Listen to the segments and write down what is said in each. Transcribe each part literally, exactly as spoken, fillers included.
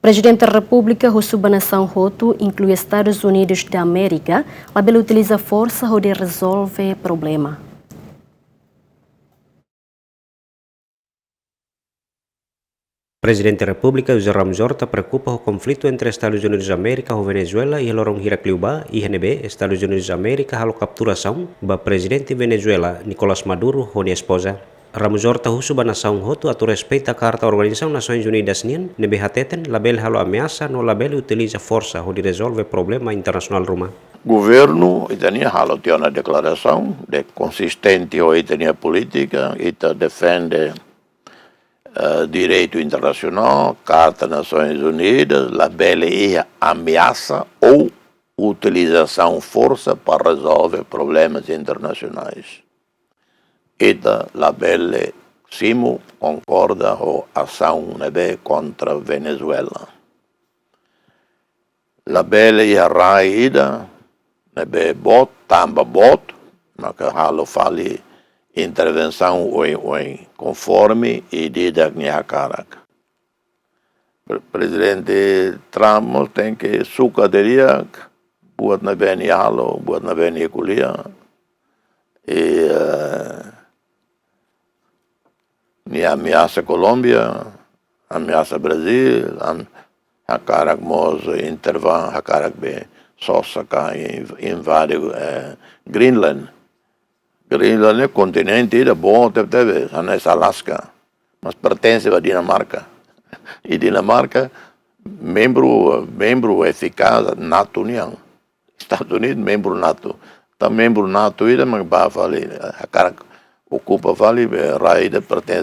Prezidente Repúblika husu ba nasaun hotu, inklui Estadus Unidus da Amérika, labele utiliza forsa hodi rezolve problema. Prezidente Repúblika José Ramos Horta preokupa ho konflitu entre Estadus Unidus Amérika ho Venezuela iha loron hirak liubá, iha ne'ebé Estadus Unidus Amérika halo kapturasaun ba Prezidente Venezuela Nicolás Maduro ho nia espoza. Ramos Horta husu ba nasaun hotu atu respeita Karta Organizasaun Nasoins Unidas nian, ne'ebé hateten labele halo ameasa no labele utiliza forsa hodi rezolve problema internasionál ruma. Governu ita-nia halo tiha ona deklarasaun, de konsistente ho ita-nia polítika, ita defende, eh, direitu internasionál, Karta Nasoins Unidas, labele iha ameasa ou utilizasaun forsa para rezolve problemas internasionais. Ita labele simu konkorda ho asaun ne'ebé kontra Venezuela. Labele iha rai ida ne'ebé boot, tanba boot, maka halo fali intervensaun oioin, konforme ida-idak nia hakarak. Pre-, Prezidente Trump mós tenke sukat didi'ak buat ne'ebé nia halo, buat ne'ebé nia ko'alia. I, eh, nia ameasa Kolómbia, ameasa Brazil, am-, hakarak mós intervén, hakarak be sosa ka in-, invade, eh, Greenland. Greenland ne'e kontinente ida boot tebetebes, hanesan Alaska, mas pertense ba Dinamarka. I Dinamarka membru, membru efikás NATO nian. Estadus Unidus membru NATO. Tan membru NATO ida mak bá fali, hakarak okupa fali be rai ida pertense.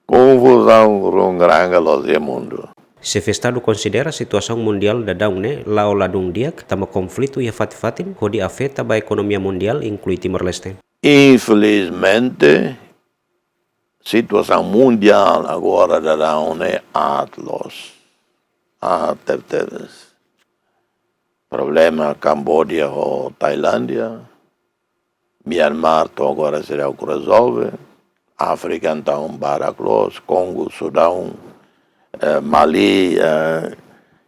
Konfuzaun runguranga loos iha mundu. Xefe Estadu konsidera situasaun mundiál daudaun ne'e la'o ladún di'ak, tanba konflitu iha fatin-fatin hodi afeta ba ekonomia mundiál, inklui Timor-Leste. Infelizmente, situasaun mundiál agora daudaun ne'e aat loos. Aat tebetebes. Problema Kamboja ho Tailándia, Myanmar to'o agora seidauk rezolve, Áfrika entaun barak loos, Kongo, Sudaun, eh, Mali, eh,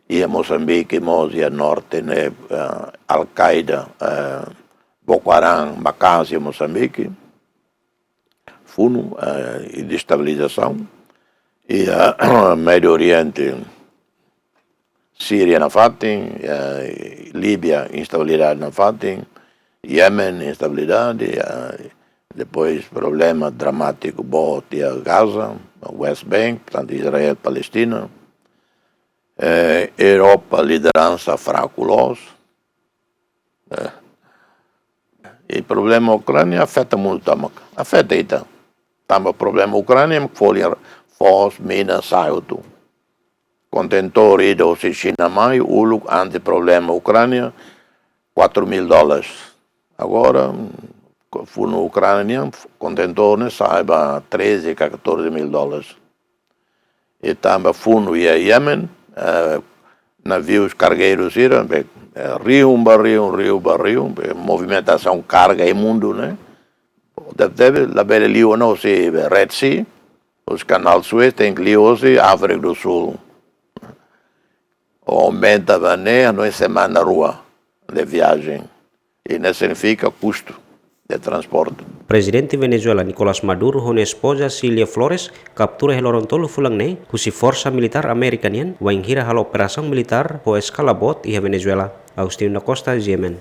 iha Mosambike mós, iha norte ne'e, eh, Al-Qaeda, eh, Boko Haram, maka'as iha Mosambike. Funu, eh, i destabilizasaun. Iha, eh, Médio Oriente, Síria nafatin, eh, Líbia, instabilidade nafatin, Iémen, instabilidade, eh, depois problema dramátiku boot iha Gaza, West Bank, portantu Israel, Palestina, eh, Europa, lideransa fraku loos, eh, i problema Ukránia afeta mundu tomak, afeta ita. Tanba problema Ukránia, folin, foos, mina, sai hotu. Kontentór ida hosi Xina mai, uluk antes problema Ukránia, quatro mil dólares. Agora, mm, funu Ukránia nian, kontentór ne'e sa'e ba treze ka catorze mil dólares. I tanba funu iha Iémen, eh, navius kargeiru sira, be, eh, rihun ba rihun, rihun ba rihun, be, movimentasaun karga iha mundu ne'e. Deve, deve, labele liu ona hosi, be, Red Sea, hosi Kanál Suez, tenke liu hosi Áfrika do Sul. Aumenta ba ne'e, no semana rua de viajen. I ne'e signifika kustu de transporte. Prezidente Venezuela Nicolás Maduro ho nia espoza Cilia Flores kaptura iha loron tolu fulan ne'e husi forsa militár Amérika nian, wainhira halo operasaun militár ho eskala boot iha Venezuela. Agostinho da Costa, G M N.